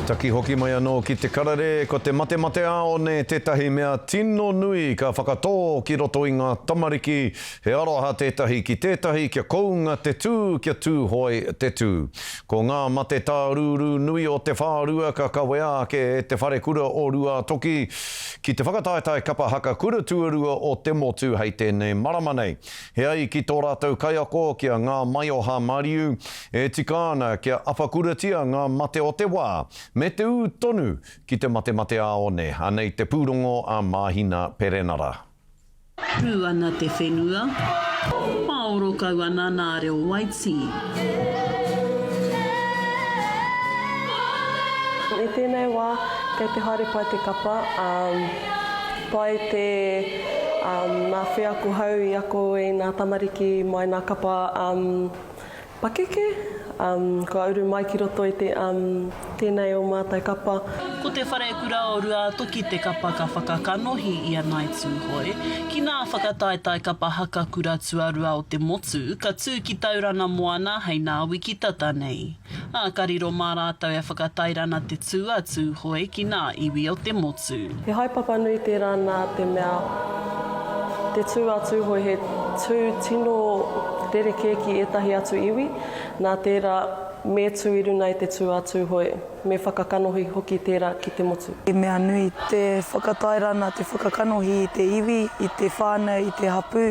Taki hoki mai anō ki te karere, ko te matemate-ā-one tētahi mea tino nui ka whakatō ki roto i ngā tamariki, he aroha tētahi ki tētahi kia kounga te tū, kia tūhoe te tū. Ko ngā mate tārūrū nui o te whārua ka kawea ake e Te Wharekura o Ruātoki ki te whakataetae kapa haka kura tuarua o te motu hei tēnei marama nei. He ai ki tō rātou kaiako ki a Ngā Maioha Mariu, e tika ana kia apakuratia ngā mate o te wā, me te ū tonu ki te matemate-ā-one. Anei te pūrongo a Māhina Perenara. Pū ana te whenua, pāoro kau ana nā reo waitī. I tēnei wā, kei te haere pai te kapa, ā, pai te, ā, nā wheako hou i ako i nā tamariki mai nā kapa, ā, pakeke, ā, kua uru mai ki roto i te, ā, tēnei o mātou kapa. Ko Te Wharekura o Ruātoki te kapa ka whakakanohi i a Ngāi Tūhoe ki nā whakataetae kapa haka kura tuarua o te motu ka tū ki Tauranga Moana hei nā wiki tata nei. Ā, ka riro mā rātou e whakatairana te tū a Tūhoe ki nā iwi o te motu. He haepapa nui tērā nā te mea te tū a Tūhoe he tū tino rerekē ki ētahi atu iwi, nā tērā me tū i runa i te tū a Tūhoe, me whakakanohi hoki tērā ki te motu. He mea nui te whakatairana, te whakakanohi i te iwi, i te whānau, i te hapū.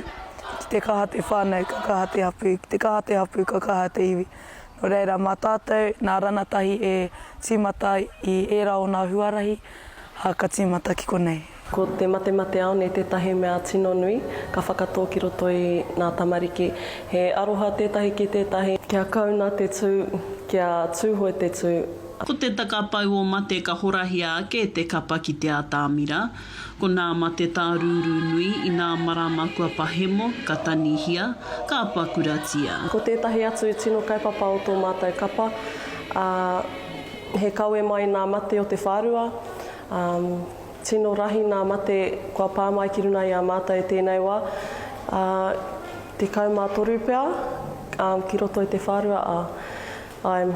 Ki te kaha te whānau, ka kaha te hapū, ki te kaha te hapū, ka kaha te iwi. Nō reira, mā tātou, nā ranatahi e tīmata i ērā o nā huarahi, ā, ka tīmata ki konei. Ko te matemateaone tētahi mea tino nui ka whakatō ki roto i nā tamariki. He aroha tētahi ki tētahi. Kia kauna te tū, kia tūhoe te tū. Ko te takapau o mate ka horahia ake te kapa ki te atamira. Ko nā mate tārūrū nui i nā marama kua pahemo, ka tanihia, ka apakuratia. Ko tētahi atu tino kaupapa o tō mātou kapa, ā, he kawe mai nā mate o te whārua, ā, tino rahi nā mate kua pā mai ki runa i a mātou i tēnei wā, ā, 13 pea, ā, ki roto i te whārua, ā. Āe,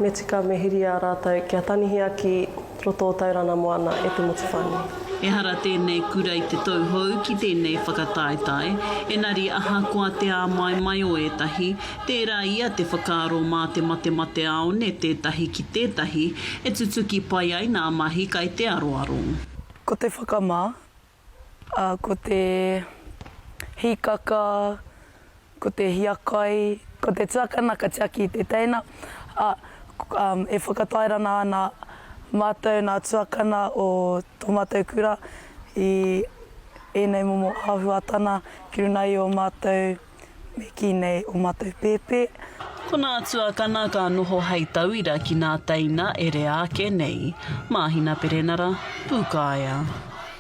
me tika me hiri a rātou kia tanihia ki roto o Taurana Moana e te motu whānui. Ehara tēnei kura i te tauhou ki tēnei whakataetae, enari ahakoa te āmaimai o ētahi, tērā ia te whakaaro mā te matemateāone tētahi ki tētahi e tutuki pai ai nā mahi kai te aroaro. Ko te whakamā, ā, ko te hīkaka, ko te hiakai, ko te tuakana ka tiaki i te teina, ā, e whakatairana ana mātou nā tuakana o tō mātou kura i ēnei momo āhuatana ki runa i ō mātou, me kī nei, ō mātou pēpē. Ko nā tuakana ka noho hei tauira ki nā teina e rea ake nei. Māhina Perenara, Pūkaea.